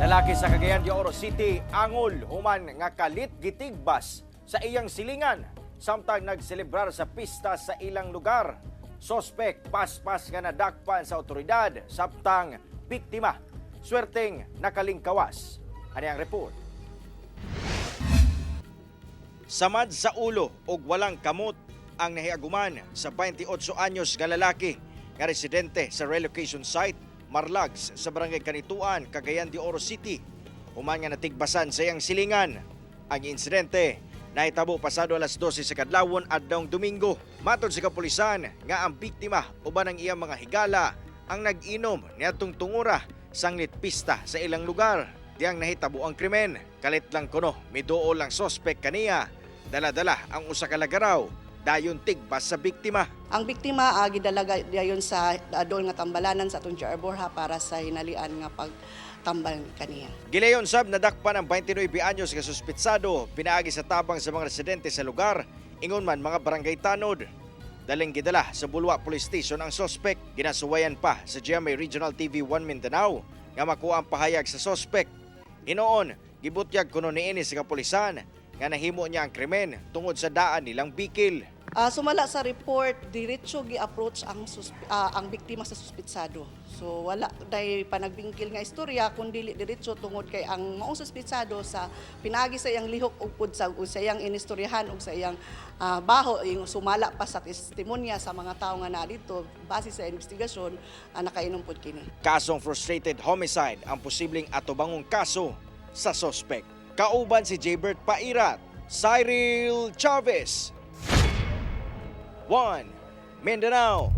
Lalaki sa Cagayan de Oro City angol human nga kalit gitigbas sa iyang silingan samtang nagselebrar sa pista sa ilang lugar. Sospek paspas nga nadakpan sa otoridad samtang biktima swerteng nakalingkawas. Ani ang report. Samad sa ulo og walang kamot ang nahiaguman sa 28 anyos nga lalaki nga residente sa relocation site Marlags sa Barangay Canitoan, Cagayan de Oro City. Human nga natigbasan sa iyang silingan. Ang insidente nahitabo pasado alas 12 sa kadlawon adlawng Domingo. Matod sa kapulisan nga ang biktima uban ang iyang mga higala ang nag-inom niadtong tungura sanglit pista sa ilang lugar. Diyang nahitabo ang krimen. Kalit lang kuno, miduol ang sospek kaniya. Dala-dala ang usa ka lagaraw dayon tigbas sa biktima. Ang biktima gidala dayon sa adol nga tambalanan sa atong GR Borja para sa hinalian nga pagtambal kaniya. Gilayon sab nadakpan ang 29 anyos nga suspitsado pinaagi sa tabang sa mga residente sa lugar, ingon man mga barangay tanod. Daling gidala sa Bulua Police Station ang sospek. Ginasuwayan pa sa GMA Regional TV 1 Mindanao nga makuha ang pahayag sa sospek. Hinoon, gibutyag kuno niini sa kapulisan nga nahimo niya ang krimen tungod sa daan nilang bikil. Sumala sa report, diretso gi-approach ang biktima sa suspitsado. So wala day panagbingkil nga istorya kun dili diretso, tungod kay ang maong suspitsado, sa pinaagi sa iyang lihok ug pud sa ug sa iyang inistoryahan ug sa iyang baho, yung sumala pa sa testimonya sa mga tawo nga naa dito, base sa investigasyon, nakainom pud kini. Kasong frustrated homicide ang posibleng atubangong kaso sa sospek. Kauban si Jaybert Pairat, Cyril Chavez. 1. Mindanao.